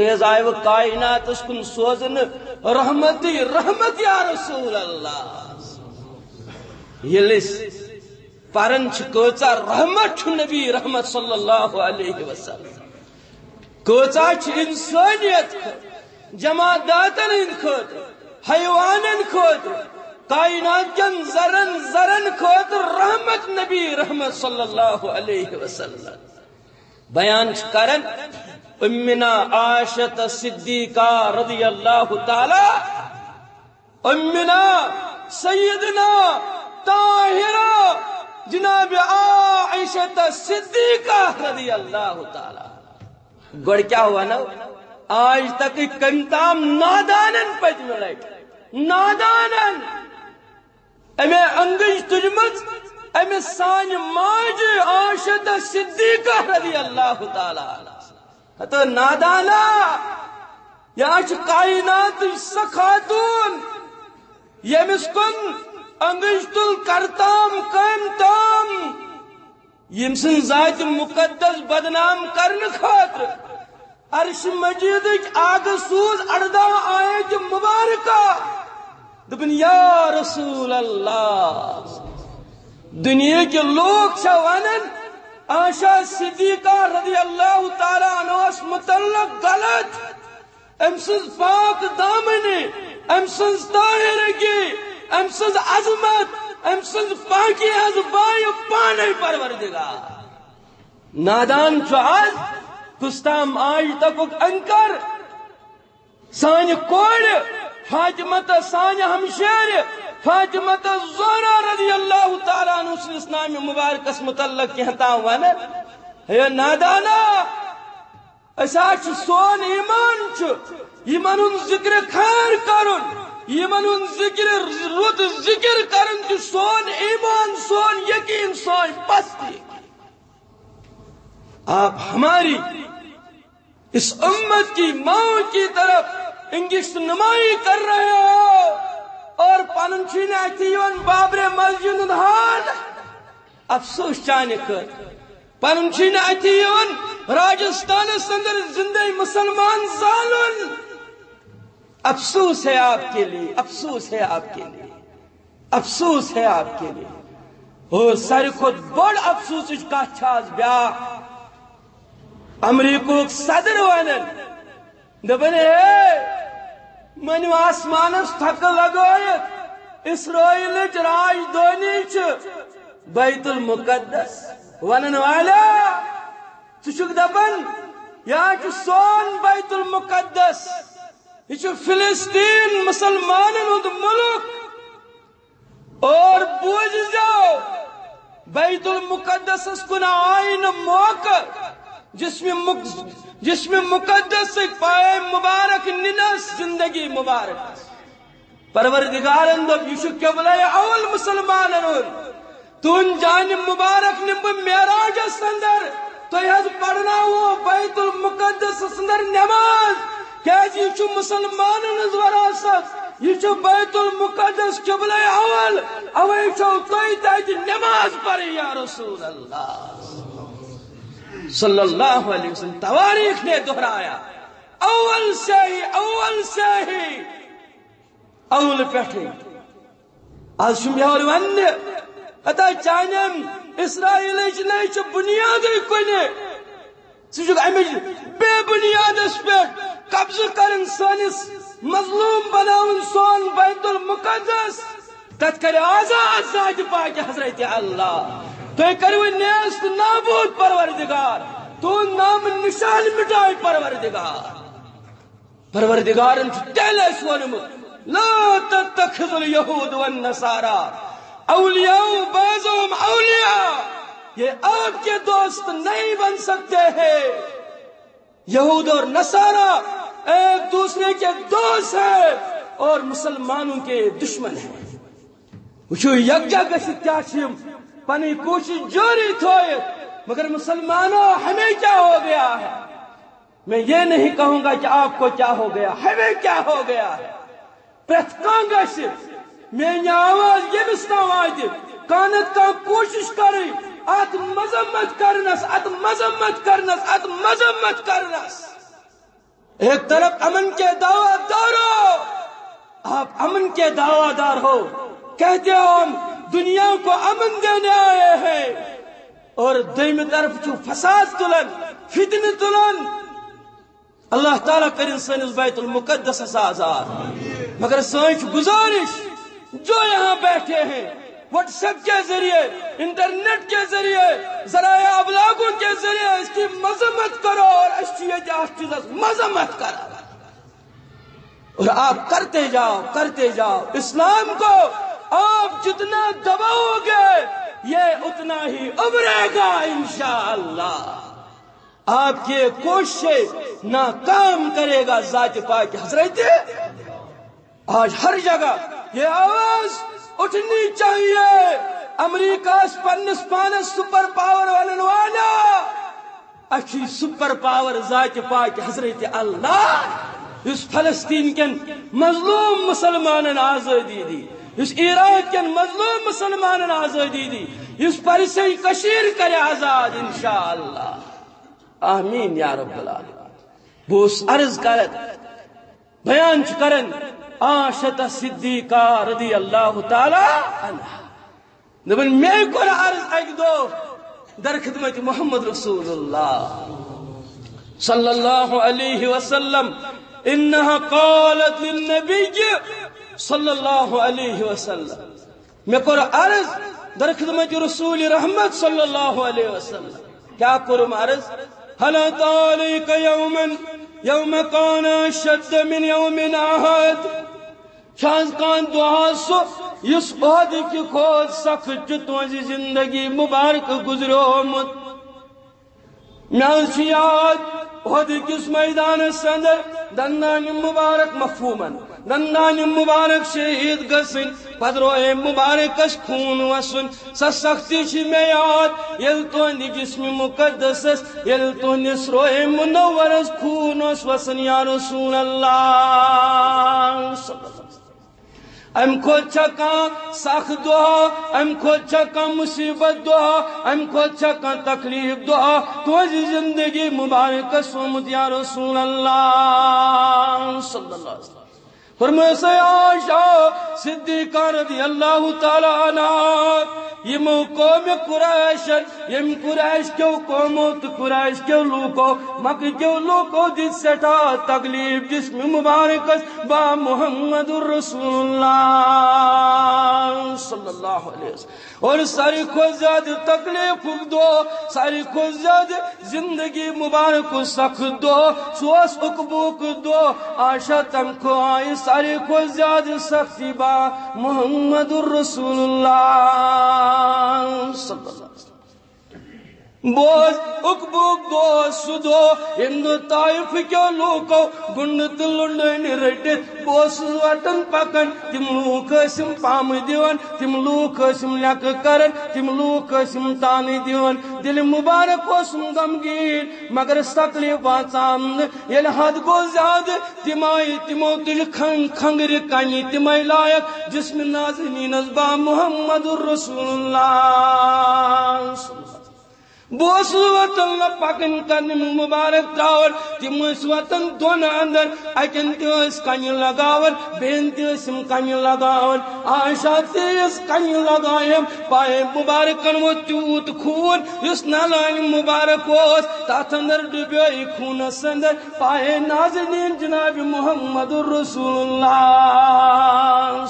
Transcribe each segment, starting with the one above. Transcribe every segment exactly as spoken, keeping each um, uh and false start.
تیز آیہِ کائناتس کُن سوزنہٕ رحمتٕے رحمت یا رسول اللہ۔ ییٚلہِ أسۍ پران چھِ کۭژاہ رحمت چھُ نبی رحمت صلی اللہ علیہ وسلم، کۭژاہ چھِ انسٲنیت خٲطرٕ، جماداتن ہٕنٛدِ خٲطرٕ، حیوانن خٲطرٕ، کائنات کٮ۪ن ذرن ذرن خٲطرٕ رحمت نبی رحمت صلی اللہ علیہ وسلم۔ بیان چھِ کران امنا عائشہ صدیقہ رضی اللہ تعالی، امنا سیدنا طاہرہ جناب عائشہ صدیقہ رضی اللہ تعالی۔ گۄڈٕ کیٛاہ وَنو؟ آج تک کٔمۍ تام نادانن پٔتمہِ لٹہِ، نادانن امے انگج تُجمٕژ، امہِ سانہِ ماجہِ عائشہ صدیقہ رضی اللہ تعالی عنہا۔ ہتو نادانا، یا چھِ کائناتٕچ سۄ خاتون، ییٚمِس کُن انگج تُل کرتام کٔمۍ تام، ییٚمۍ سٕنٛز ذات مقدس بدنام کرنہٕ خٲطرٕ عرش مجیدٕکۍ آگہٕ سوٗز ارداہ آیت مبارکہ۔ دوٚپُن، یا رسول اللہ، دُنیہٕکۍ لوٗکھ چھا ونان عائشہ صدیقہ رضی اللہ تعالیٰ عنہس متعلق غلط؟ أمۍ سٕنٛز پاک دامنی، أمۍ سٕنٛز طاہرگی، أمۍ سٕنٛز عظمت، أمۍ سٕنٛز پاکی حظ بایہِ پانے پروردگار۔ نادان چھُ از، کُس تام آج تکُک انکر۔ سانہِ کورِ فاطمہ تہٕ سانہِ ہمشیرِ فاطمہ تہٕ زہرا رضی اللہ تعالیٰ عنہ سٕنٛدِس نامہِ مبارکس متعلق کینٛہہ تام ونان، ہے نادانا، أسۍ حظ چھِ، سون ایمان چھُ یِمن ہُنٛد ذکر خیر کرُن، یِمن ہُنٛد ذکر، رُت ذکر کرُن چھُ سون ایمان، سون یقین، سٲنۍ پستی۔ آپ ہماری اس امت کی ماؤں کی طرف انگشت نمائی کر رہے ہو اور پنن چھُے نہٕ اَتھِ یِوان بابرِ مسجد ہُنٛد حال۔ افسوس چانہِ خٲطرٕ۔ پنُن چھُے نہٕ اَتھِ یِوان راجستانس اندر زندے مسلمان زالُن۔ افسوس ہے آپ کے لیے، افسوس ہے آپ کے لیے، افسوس ہے آپ کے لیے۔ اور ساروی کھۄتہٕ بٔڑ افسوسٕچ کتھ چھِ از بیاکھ۔ امریکہُک صدر ونان، دپان، ہے، مٲنِو آسمانس تھکہٕ لگٲیِتھ، اسرائیلٕچ راجدھانی چھِ بیت المقدس۔ ونن والا، ژٕ چھُکھ دپان، یا چھُ سون بیت المقدس، یہِ چھُ فلسطین مسلمانن ہُنٛد ملک۔ اور بوٗزِزیو، بیت المقدسس کُن آے نہٕ موقع، جسم مق-، جسم مقدسٕکۍ پایہِ مبارک نِنس زندگی مبارک۔ پروردگارن دوٚپ، یہِ چھُ قبلہ اول مسلمانن ہُنٛد۔ تُہُنٛد جانب مبارک نِمہٕ بہٕ معراجس اندر۔ تۄہہِ حظ پرناوو بیت المقدسس اندر نماز، کیازِ یہِ چھُ مسلمانن ہٕنٛز وراثت، یہِ چھُ بیت المقدس قبلہ اول، اوے چھو تۄہہِ تتہِ نماز پرٕنۍ یا رسول اللہ صلی اللہ علیہ وسلم۔ تواریخ نے دہرایا، اول سے ہی، اول سے ہی، اول پٮ۪ٹھٕے۔ از چھُم یورٕ وننہِ، ہتا چانٮ۪ن اسرائیلٕچ نَے چھُ بُنیادٕے کُنہِ۔ ژٕ چھُکھ اَمِچ بے بُنیادس پٮ۪ٹھ قبضہٕ کران، سٲنِس مظلوم بناوُن سون بیت المقدس۔ تتھ کرِ آزاد ذاتِ پاکِ حضرت اللہ۔ تُہۍ کٔرِو نیست نابود پروردگار، تُہُنٛد نام نشان مٹاوِ پروردگار۔ پروردگارن چھُ تیٚلہِ اَسہِ ووٚنمُت، لا تتخذ الیہود والنصارى اولیاء بعضهم اولیاء، یہ آپ کے دوست نہیں بن سکتے ہیں۔ یہود اور نصارہ ایک دوسرے کے دوست ہیں اور مسلمانوں کے دشمن ہیں۔ وٕچھِو، یکجا گٔژھِتھ کیٛاہ چھِ یِم پنٕنۍ کوٗشِش جٲری تھٲیِتھ، مگر مسلمانوں، ہمیں کیا ہو گیا ہے؟ میں یہ نہیں کہوں گا کہ آپ کو کیا ہو گیا، ہمیں کیا ہو گیا ہے۔ پرٛٮ۪تھ کانٛہہ گژھِ میٛٲنۍ آواز ییٚمِس تام واتہِ، کانٛہہ نتہٕ کانٛہہ کوٗشِش کرٕنۍ اتھ مذمت کرنس، اتھ مذمت کرنس، اتھ مذمت کرنس۔ ایک طرف امن کے دعوے داروں، آپ امن کے دعوے دار ہو، کہتے ہو ہم دنیا کو امن دینے آئے ہیں، اور دوٚیمہِ طرف چھُ فساد تُلان، فتنہٕ تُلان۔ اللہ تعالیٰ کٔرِن سٲنِس بیت المقدسس آزاد۔ مگر سٲنۍ چھِ گزارش، جو یہاں بیٹھے ہیں، واٹس ایپ کے ذریعے، انٹرنیٹ کے ذریعے، ذرائع ابلاغوں کے ذریعے اس کی مذمت کرو، اور اس کی یہ مذمت کرو۔ اور آپ کرتے جاؤ، کرتے جاؤ۔ اسلام کو آپ جتنا دباؤ گے، یہ اتنا ہی ابھرے گا انشاءاللہ۔ آپ کی کوشش ناکام کرے گا ذات پاک حضرت۔ آج ہر جگہ یہ آواز اٹھنی چاہیے۔ امریکہ پنس پانس سپر پاور ونن والا، اچھی سپر پاور ذات پاک حضرت اللہ، یُس فلسطین کٮ۪ن مظلوم مسلمانن آزٲدی دی، یُس عراق کٮ۪ن مظلوم مسلمانن آزٲدی دی، یُس پرسن کشیر کرِ آزاد انشاءاللہ۔ آمین یا رب العالمین۔ بہٕ اوسُس عرض کران، بیان چھُ کران عائشہ صدیقہ رضی اللہ تعالیٰ عنہا۔ دپان، مےٚ کوٚر عرض اکہِ دۄہ در خدمت محمد رسول اللہ صلی اللہ علیہ وسلم، انہا قالت للنبی صلی اللہ علیہ وسلم۔ مےٚ کوٚر عرض در خدمت رسول رحمت صلی اللہ علیہ وسلم۔ کیٛاہ کوٚرُم عرض؟ هل أتى عليك يوم، يوم كان أشد من يوم أحد؟ چھا از کانٛہہ دۄہا سُہ یُس احد کہِ کھۄتہٕ سخت چھُ تُہنٛزِ زندگی مبارک گُزریومُت؟ مےٚ حظ چھُ یاد، احد کِس میدانس اندر دندان مبارک مفہومن، دندان مبارک شہید گژھٕنۍ، پتہٕ روحے مبارکس خوٗن وسُن۔ سۄ سختی چھِ مےٚ یاد، ییٚلہِ تُہنٛدِ جسمِ مقدسس، ییٚلہِ تُہنٛدِس روحے منورس خوٗن اوس وسان، یا رسول اللہ۔ امہِ کھۄتہٕ چھا کانٛہہ سخ دۄہ، امہِ کھۄتہٕ چھا کانٛہہ مصیبت دۄہ، امہِ کھۄتہٕ چھا کانٛہہ تکلیف دۄہ تُہنٛزِ زندگی مبارکس آمُت، یا رسول اللہ صلی اللہ علیہ وسلم؟ فرمٲے سۄ عائشہ صدیقہ رضی اللہ تعالیٰ عنہا، یِمو قومِ قریشن، یِم قریش کیو قومو تہٕ قریش کیو لوٗکو، مکہ کیو لوٗکو دِتۍ سٮ۪ٹھاہ تکلیف جسمِ مبارکس، با محمد رسول اللہ صلی اللہ علیہ وسلم۔ اور ساروی کھۄتہٕ زیادٕ تکلیفُک دۄہ، ساروی کھۄتہٕ زیادٕ زندگی مبارک سخت دۄہ، سُہ اوس عقبُک دۄہ۔ عائشہ، تمہِ کھۄتہٕ آیہِ ساروی کھۄتہٕ زیادٕ سختی با محمد رسول اللہ صلی اللہ علیہ وسلم۔ بوز، عقبُک دۄہ، سُہ دۄہ، ییٚمہِ دۄہ طائف کیو لوٗکو گُنڈٕ تہٕ لُنڈٲنۍ رٔٹِتھ بہٕ اوسُس وتن پکان، تِم لوٗکھ ٲسِم پامہٕ دِوان، تِم لوٗکھ ٲسِم لیٚکہٕ کران، تِم لوٗکھ ٲسِم تانہٕ دِوان۔ دِلہِ مبارک اوسُم غمگیٖن، مگر تکلیف باسان نہٕ۔ ییٚلہِ حد گوٚو زیادٕ، تِم آیہِ، تِمو تُلہِ کھنگ-، کھنگرِ کنہِ، تِمے لایق جسمِ نازنینس با محمد رسول اللہ۔ بہٕ اوسُس وۄتھان نہ پکان قدم مبارک تراوان، تِم ٲسۍ وۄتھان دۄن اندر، اکٮ۪ن تہِ ٲسۍ کنہِ لگاوان، بیٚین تہِ ٲسِم کنہِ لگاوان۔ عائشہ تہِ ٲس کنہِ لگایم، پایہِ مبارکن ووت تیوٗت خوٗن، یُس نالانہِ مبارک اوس، تتھ اندر ڈُبیو یہِ خوٗنس اندر۔ پایہِ نازنین جناب محمد رسول اللہ۔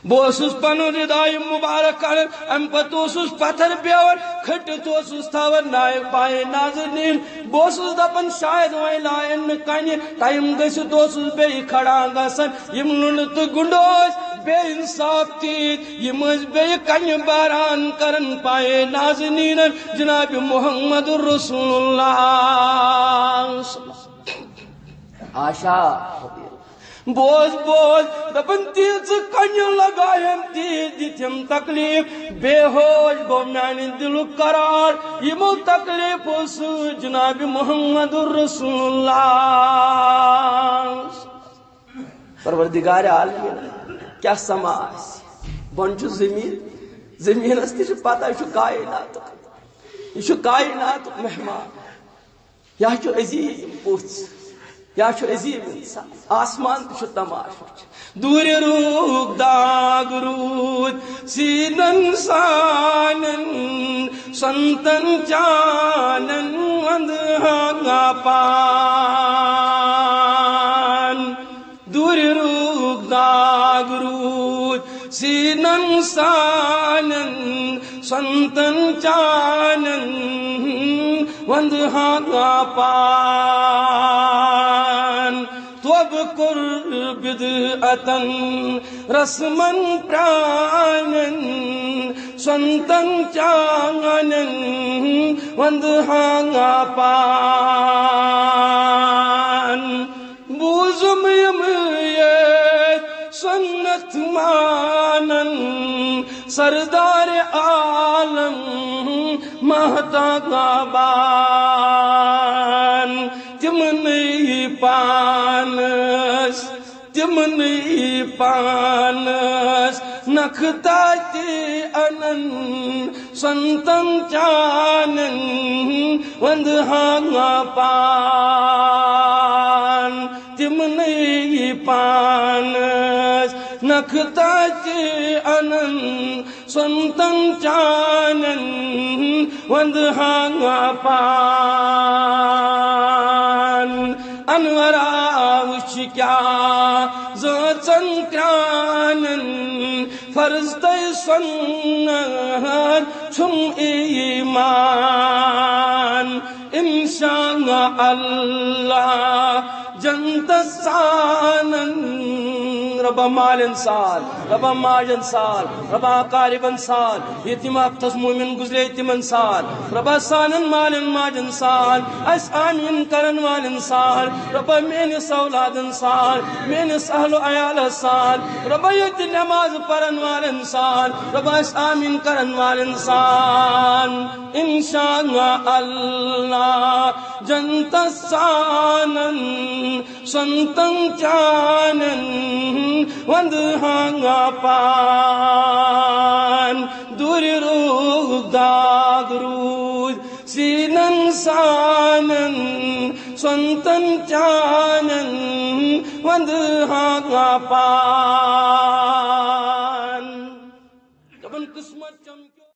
بہٕ اوسُس پنُن ردایہِ مبارک کڑان، امہِ پتہٕ اوسُس پتھر بیوان، کھٔٹِتھ اوسُس تھاوان نایہِ پایہِ نازنین۔ بہٕ اوسُس دپان، شاید وۄنۍ لایَن نہٕ کنہِ، ٹایم گٔژھِتھ اوسُس بیٚیہِ کھڑا گژھان۔ یِم لُنڈٕ تہٕ گُنڈٕ ٲسۍ بے انصاف تیٖتۍ، یِم ٲسۍ بیٚیہِ کنہِ باران کران پایہِ نازنینن جناب محمد رسول اللہ۔ عائشہ، بوز، بوز، دپان، تیٖژٕ کنہِ لگایم، تیٖژ دِتِم تکلیف، بے ہوش گوٚو میانہِ دِلُک قرار، یِمو تکلیفو سۭتۍ جناب محمد رسول اللہ۔ پروردگار عالمین، کیٛاہ سما آسہِ؟ بۄن چھُ زٔمیٖن، زٔمیٖنس تہِ چھِ پتہ، یہِ چھُ کائناتُک، یہِ چھُ کائناتُک مہمان۔ یا چھُ عظیٖم پوٚژھ، یا چھُ عظیٖم اِنسان، آسمان تہِ چھُ تماشہٕ وٕچھان۔ دوٗرِ روٗک داغ روٗد سیٖنن سانٮ۪ن، سنتن چانٮ۪ن وندٕ ہاپان۔ دوٗرِ روٗک داغ روٗد سیٖنن سانٮ۪ن، سنتن چانٮ۪ن وندٕ ہاپان۔ توبہٕ کوٚر بدعتن رسمن پرٛانٮ۪ن، سنتن چانٮ۪ن وندٕ ہاپان۔ بوٗزُم یِم ییٚتۍ سُنت مانن، سردار عالم مہتابان۔ تِمنٕے پانس، تِمنٕے پانس نکھٕ تتہِ انن، سنتن چانٮ۪ن وندٕ ہاپان۔ تِمنٕے پانس نکھٕ تتہِ انن، سنتن چانٮ۪ن وندٕ ہاپان۔ انورا وٕچھ کیٛاہ زٲژن کرٛانٮ۪ن، فرض تہٕ سنت چھُم ایمان۔ انشاء اللہ جنتس ژانن۔ رۄبا مالٮ۪ن سال، رۄبا ماجن سال، رۄبا اقاربن سال، یتیٖم آفتس مومن گُزرے تِمن سال، رۄبا سانٮ۪ن مالٮ۪ن ماجن سال، اسہِ آمیٖن کرن والٮ۪ن سال، رۄبا میٲنِس اولادن سال، میٲنِس اہل و عیالس سال، رۄبا ییٚتہِ نماز پرن والٮ۪ن سال، رۄبا اسہِ آمیٖن کرن والٮ۪ن سال۔ انشاء اللہ جنتس ژانن، سنتن چانٮ۪ن وندٕ ہاپان۔ دوٗرِ روٗک داغ روٗد سیٖنن سانٮ۪ن، سنتن چانٮ۪ن وندٕ ہاپان۔